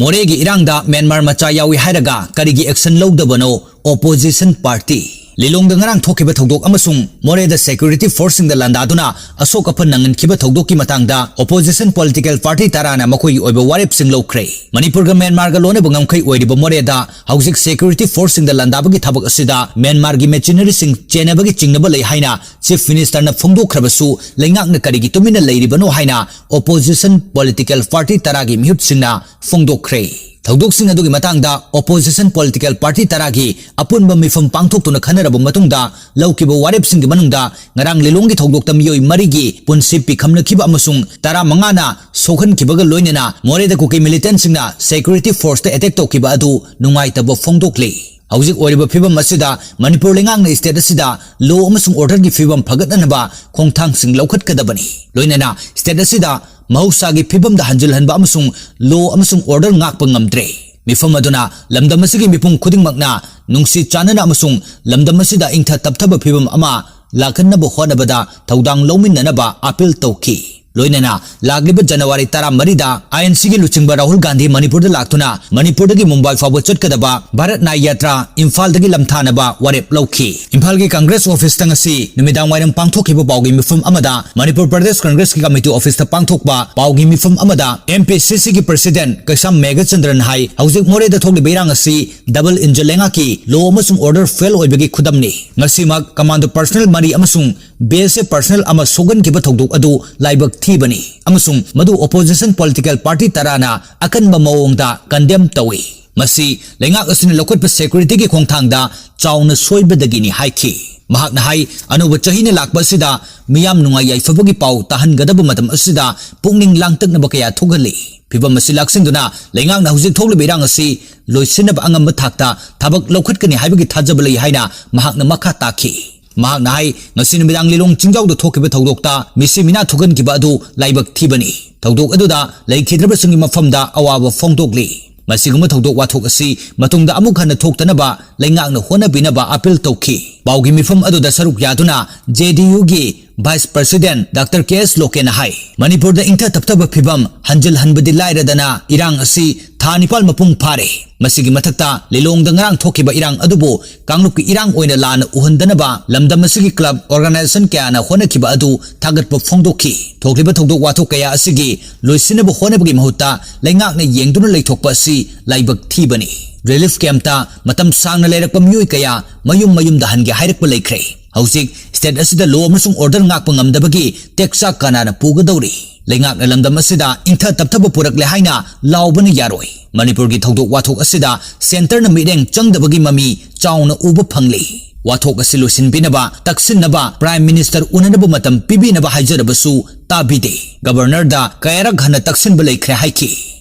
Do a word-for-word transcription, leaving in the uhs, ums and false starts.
ꯃꯣꯔꯦꯒꯤ ꯏꯔꯥꯡꯗ ꯃ꯭ꯌꯥꯟꯃꯥꯔ ꯃꯆꯥ ꯌꯥꯎꯏ ꯍꯥꯏꯔꯒ ꯀꯔꯤꯒꯤ action ꯂꯧꯗꯕꯅꯣ opposition party? ꯂꯤꯂꯣꯡꯗ ꯉꯔꯥꯡ ꯊꯣꯛꯈꯤꯕ ꯊꯧꯗꯣꯛ ꯑꯃꯁꯨꯡ ꯃꯣꯔꯦꯗ security forceꯁꯤꯡꯗ ꯂꯥꯟꯗꯥꯗꯨꯅ ꯑꯁꯣꯛ ꯑꯄꯟ ꯅꯪꯍꯟꯈꯤꯕ ꯊꯧꯗꯣꯛꯀꯤ ꯃꯇꯥꯡꯗ opposition political party ꯇꯔꯥꯅ ꯃꯈꯣꯏꯒꯤ ꯑꯣꯏꯕ ꯋꯥꯔꯦꯞꯁꯤꯡ ꯂꯧꯈ꯭ꯔꯦ꯫ ꯃꯅꯤꯄꯨꯔꯒ ꯃ꯭ꯌꯥꯟꯃꯥꯔꯒ ꯂꯣꯟꯅꯕ ꯉꯝꯈꯩ ꯑꯣꯏꯔꯤꯕ ꯃꯣꯔꯦꯗ ꯍꯧꯖꯤꯛ security forceꯁꯤꯡꯗ ꯂꯥꯟꯗꯥꯕꯒꯤ ꯊꯕꯛ ꯑꯁꯤꯗ ꯃ꯭ꯌꯥꯟꯃꯥꯔꯒꯤ mercenaryꯁꯤꯡ ꯆꯦꯟꯅꯕꯒꯤ ꯆꯤꯡꯅꯕ ꯂꯩ ꯍꯥꯏꯅ Chief Ministerꯅ ꯐꯣꯡꯗꯣꯛꯈ꯭ꯔꯕꯁꯨ ꯂꯩꯉꯥꯛꯅ ꯀꯔꯤꯒꯤ ꯇꯨꯃꯤꯟꯅ ꯂꯩꯔꯤꯕꯅꯣ ꯍꯥꯏꯅ opposition political party ꯇꯔꯥꯒꯤ ꯃꯤꯍꯨꯠꯁꯤꯡꯅ ꯐꯣꯡꯗꯣꯛꯈ꯭ꯔꯦ꯫ ꯊꯧꯗꯣꯛꯁꯤꯡ ꯑꯗꯨꯒꯤ ꯃꯇꯥꯡꯗ opposition political party ꯇꯔꯥꯒꯤ ꯑꯄꯨꯟꯕ ꯃꯤꯐꯝ ꯄꯥꯡꯊꯣꯛꯇꯨꯅ ꯈꯟꯅꯔꯕ ꯃꯇꯨꯡꯗ ꯂꯧꯈꯤꯕ ꯋꯥꯔꯦꯞꯁꯤꯡꯒꯤ ꯃꯅꯨꯡꯗ ꯉꯔꯥꯡ ꯂꯤꯂꯣꯡꯒꯤ ꯊꯧꯗꯣꯛꯇ ꯃꯤꯑꯣꯏ ꯃꯔꯤꯒꯤ ꯄꯨꯟꯁꯤ ꯄꯤꯈꯝꯅꯈꯤꯕ ꯑꯃꯁꯨꯡ ꯇꯔꯥꯃꯉꯥꯅ ꯁꯣꯛꯍꯟꯈꯤꯕꯒ ꯂꯣꯏꯅꯅ ꯃꯣꯔꯦꯗ ꯀꯨꯀꯤ militantꯁꯤꯡꯅ security forceꯇ attack ꯇꯧꯈꯤꯕ ꯑꯗꯨ ꯅꯨꯡꯉꯥꯏꯇꯕ ꯐꯣꯡꯗꯣꯛꯂꯤ꯫ ꯍꯧꯖꯤꯛ ꯑꯣꯏꯔꯤꯕ ꯐꯤꯕꯝ ꯑꯁꯤꯗ ꯃꯅꯤꯄꯨꯔ ꯂꯩꯉꯥꯛꯅ state ꯑꯁꯤꯗ law ꯑꯃꯁꯨꯡ orderꯒꯤ ꯐꯤꯕꯝ ꯐꯒꯠꯅꯅꯕ ꯈꯣꯡꯊꯥꯡꯁꯤꯡ ꯂꯧꯈꯠꯀꯗꯕꯅꯤ꯫ ꯂꯣꯏꯅꯅ state ꯑꯁꯤꯗ ꯃꯍꯧꯁꯥꯒꯤ ꯐꯤꯕꯝꯗ ꯍꯟꯖꯤꯜꯍꯟꯕ ꯑꯃꯁꯨꯡ law ꯑꯃꯁꯨꯡ order ꯉꯥꯛꯄ ꯉꯝꯗ꯭ꯔꯦ꯫ ꯃꯤꯐꯝ ꯑꯗꯨꯅ ꯂꯝꯗꯝ ꯑꯁꯤꯒꯤ ꯃꯤꯄꯨꯝ ꯈꯨꯗꯤꯡꯃꯛꯅ ꯅꯨꯡꯁꯤ ꯆꯥꯟꯅꯅ ꯑꯃꯁꯨꯡ ꯂꯝꯗꯝ ꯑꯁꯤꯗ ꯏꯪꯊ ꯇꯞꯊꯕ ꯐꯤꯕꯝ ꯑꯃ ꯂꯥꯛꯍꯟꯅꯕ ꯍꯣꯠꯅꯕꯗ ꯊꯧꯗꯥꯡ ꯂꯧꯃꯤꯟꯅꯅꯕ appeal ꯇꯧꯈꯤ꯫ ꯂꯣꯏꯅꯅ ꯂꯥꯛꯂꯤꯕ ꯖꯅꯋꯥꯔꯤ ꯇꯔꯥꯃꯔꯤꯗ INCꯒꯤ ꯂꯨꯆꯤꯡꯕ ꯔꯥꯍꯨꯜ ꯒꯥꯟꯙꯤ ꯃꯅꯤꯄꯨꯔꯗ ꯂꯥꯛꯇꯨꯅ ꯃꯅꯤꯄꯨꯔꯗꯒꯤ ꯃꯨꯝꯕꯥꯏ ꯐꯥꯎꯕ ꯆꯠꯀꯗꯕ ꯚꯥꯔꯠ ꯅꯥꯏ ꯌꯥꯇ꯭ꯔꯥ ꯏꯝꯐꯥꯜꯗꯒꯤ ꯂꯝꯊꯥꯅꯕ ꯋꯥꯔꯦꯞ ꯂꯧꯈꯤ꯫ ꯏꯝꯐꯥꯜꯒꯤ Congress officeꯇ ꯉꯁꯤ ꯅꯨꯃꯤꯗꯥꯡ ꯋꯥꯏꯔꯝ ꯄꯥꯡꯊꯣꯛꯈꯤꯕ ꯄꯥꯎꯒꯤ ꯃꯤꯐꯝ ꯑꯃꯗ ꯃꯅꯤꯄꯨꯔ ꯄ꯭ꯔꯗꯦꯁ Congressꯀꯤ committee officeꯇ ꯄꯥꯡꯊꯣꯛꯄ ꯄꯥꯎꯒꯤ ꯃꯤꯐꯝ ꯑꯃꯗ MPCCꯒꯤ president ꯀꯩꯁꯥꯝ ꯃꯦꯘꯆꯟꯗ꯭ꯔꯟ ꯍꯥꯏ, ꯍꯧꯖꯤꯛ ꯃꯣꯔꯦꯗ ꯊꯣꯛꯂꯤꯕ ꯏꯔꯥꯡ ꯑꯁꯤ double engine ꯂꯩꯉꯥꯛꯀꯤ law ꯑꯃꯁꯨꯡ order fail ꯑꯣꯏꯕꯒꯤ ꯈꯨꯗꯝꯅꯤ꯫ ꯉꯁꯤꯃꯛ commando personnel ꯃꯔꯤ ꯑꯃꯁꯨꯡ BSF personnel ꯑꯃ ꯁꯣꯛꯍꯟꯈꯤꯕ ꯊꯧꯗꯣꯛ ꯑꯗꯨ ꯂꯥꯏꯕꯛ ꯊꯤꯕꯅꯤ ꯑꯃꯁꯨꯡ ꯃꯗꯨ opposition political party ꯇꯔꯥꯅ ꯑꯀꯟꯕ ꯃꯑꯣꯡꯗ condemn ꯇꯧꯏ꯫ ꯃꯁꯤ ꯂꯩꯉꯥꯛ ꯑꯁꯤꯅ ꯂꯧꯈꯠꯄ securityꯒꯤ ꯈꯣꯡꯊꯥꯡꯗ ꯆꯥꯎꯅ ꯁꯣꯏꯕꯗꯒꯤꯅꯤ ꯍꯥꯏꯈꯤ꯫ ꯃꯍꯥꯛꯅ ꯍꯥꯏ, ꯑꯅꯧꯕ ꯆꯍꯤꯅ ꯂꯥꯛꯄ ꯑꯁꯤꯗ ꯃꯤꯌꯥꯝ ꯅꯨꯡꯉꯥꯏ ꯌꯥꯏꯐꯕꯒꯤ ꯄꯥꯎ ꯇꯥꯍꯟꯒꯗꯕ ꯃꯇꯝ ꯑꯁꯤꯗ ꯄꯨꯛꯅꯤꯡ ꯂꯥꯡꯇꯛꯅꯕ ꯀꯌꯥ ꯊꯣꯛꯍꯜꯂꯤ꯫ ꯐꯤꯕꯝ ꯑꯁꯤ ꯂꯥꯛꯁꯤꯟꯗꯨꯅ ꯂꯩꯉꯥꯛꯅ ꯍꯧꯖꯤꯛ ꯊꯣꯛꯂꯤꯕ ꯏꯔꯥꯡ ꯑꯁꯤ ꯂꯣꯏꯁꯤꯟꯅꯕ ꯑꯉꯝꯕ ꯊꯥꯛꯇ ꯊꯕꯛ ꯂꯧꯈꯠꯀꯅꯤ ꯍꯥꯏꯕꯒꯤ ꯊꯥꯖꯕ ꯂꯩ ꯍꯥꯏꯅ ꯃꯍꯥꯛꯅ ꯃꯈꯥ ꯇꯥꯈꯤ꯫ ꯃꯍꯥꯛꯅ ꯍꯥꯏ, ꯉꯁꯤ ꯅꯨꯃꯤꯗꯥꯡ ꯂꯤꯂꯣꯡ ꯆꯤꯡꯖꯥꯎꯗ ꯊꯣꯛꯈꯤꯕ ꯊꯧꯗꯣꯛꯇ ꯃꯤꯁꯤ ꯃꯤꯅꯥ ꯊꯣꯛꯍꯟꯈꯤꯕ ꯑꯗꯨ ꯂꯥꯏꯕꯛ ꯊꯤꯕꯅꯤ꯫ ꯊꯧꯗꯣꯛ ꯑꯗꯨꯗ ꯂꯩꯈꯤꯗ꯭ꯔꯕꯁꯤꯡꯒꯤ ꯃꯐꯝꯗ ꯑꯋꯥꯕ ꯐꯣꯡꯗꯣꯛꯂꯤ꯫ ꯃꯁꯤꯒꯨꯝꯕ ꯊꯧꯗꯣꯛ ꯋꯥꯊꯣꯛ ꯑꯁꯤ ꯃꯇꯨꯡꯗ ꯑꯃꯨꯛ ꯍꯟꯅ ꯊꯣꯛꯇꯅꯕ ꯂꯩꯉꯥꯛꯅ ꯍꯣꯠꯅꯕꯤꯅꯕ appeal ꯇꯧꯈꯤ꯫ ꯄꯥꯎꯒꯤ ꯃꯤꯐꯝ ꯑꯗꯨꯗ ꯁꯔꯨꯛ ꯌꯥꯗꯨꯅ JDUꯒꯤ Vice President Doctor K S ꯂꯣꯀꯦꯟꯅ ꯍꯥꯏ, ꯃꯅꯤꯄꯨꯔꯗ ꯏꯪꯊ ꯇꯞꯊꯕ ꯐꯤꯕꯝ ꯍꯟꯖꯤꯜꯍꯟꯕꯗꯤ ꯂꯥꯏꯔꯗꯅ ꯏꯔꯥꯡ ꯑꯁꯤ ꯊꯥ ꯅꯤꯄꯥꯜ ꯃꯄꯨꯡ ꯐꯥꯔꯦ꯫ ꯃꯁꯤꯒꯤ ꯃꯊꯛꯇ ꯂꯤꯂꯣꯡꯗ ꯉꯔꯥꯡ ꯊꯣꯛꯈꯤꯕ ꯏꯔꯥꯡ ꯑꯗꯨꯕꯨ ꯀꯥꯡꯂꯨꯞꯀꯤ ꯏꯔꯥꯡ ꯑꯣꯏꯅ ꯂꯥꯟꯅ ꯎꯍꯟꯗꯅꯕ ꯂꯝꯗꯝ ꯑꯁꯤꯒꯤ club organization ꯀꯌꯥꯅ ꯍꯣꯠꯅꯈꯤꯕ ꯑꯗꯨ ꯊꯥꯒꯠꯄ ꯐꯣꯡꯗꯣꯛꯈꯤ꯫ ꯊꯣꯛꯂꯤꯕ ꯊꯧꯗꯣꯛ ꯋꯥꯊꯣꯛ ꯀꯌꯥ ꯑꯁꯤꯒꯤ ꯂꯣꯏꯁꯤꯟꯅꯕ ꯍꯣꯠꯅꯕꯒꯤ ꯃꯍꯨꯠꯇ ꯂꯩꯉꯥꯛꯅ ꯌꯦꯡꯗꯨꯅ ꯂꯩꯊꯣꯛꯄ ꯑꯁꯤ ꯂꯥꯏꯕꯛ ꯊꯤꯕꯅꯤ꯫ Relief campꯇ ꯃꯇꯝ ꯁꯥꯡꯅ ꯂꯩꯔꯛꯄ ꯃꯤꯑꯣꯏ ꯀꯌꯥ ꯃꯌꯨꯝ ꯃꯌꯨꯝꯗ ꯍꯟꯒꯦ ꯍꯥꯏꯔꯛꯄ ꯂꯩꯈ꯭ꯔꯦ꯫ ꯍꯧꯖꯤꯛ state ꯑꯁꯤꯗ law ꯑꯃꯁꯨꯡ order ꯉꯥꯛꯄ ꯉꯝꯗꯕꯒꯤ ꯇꯦꯛꯆꯥꯛ ꯀꯅꯥꯅ ꯄꯨꯒꯗꯧꯔꯤ? ꯂꯩꯉꯥꯛꯅ ꯂꯝꯗꯝ ꯑꯁꯤꯗ ꯏꯪꯊ ꯇꯞꯊꯕ ꯄꯨꯔꯛꯂꯦ ꯍꯥꯏꯅ ꯂꯥꯎꯕꯅ ꯌꯥꯔꯣꯏ꯫ ꯃꯅꯤꯄꯨꯔꯒꯤ ꯊꯧꯗꯣꯛ ꯋꯥꯊꯣꯛ ꯑꯁꯤꯗ centreꯅ ꯃꯤꯠꯌꯦꯡ ꯆꯪꯗꯕꯒꯤ ꯃꯃꯤ ꯆꯥꯎꯅ ꯎꯕ ꯐꯪꯂꯤ꯫ ꯋꯥꯊꯣꯛ ꯑꯁꯤ ꯂꯣꯏꯁꯤꯟꯕꯤꯅꯕ, ꯇꯛꯁꯤꯟꯅꯕ Prime Minister ꯎꯅꯅꯕ ꯃꯇꯝ ꯄꯤꯕꯤꯅꯕ ꯍꯥꯏꯖꯔꯕꯁꯨ ꯇꯥꯕꯤꯗꯦ꯫ Governorꯗ ꯀꯌꯥꯔꯛ ꯍꯟꯅ ꯇꯛꯁꯤꯟꯕ ꯂꯩꯈ꯭ꯔꯦ ꯍꯥꯏꯈꯤ꯫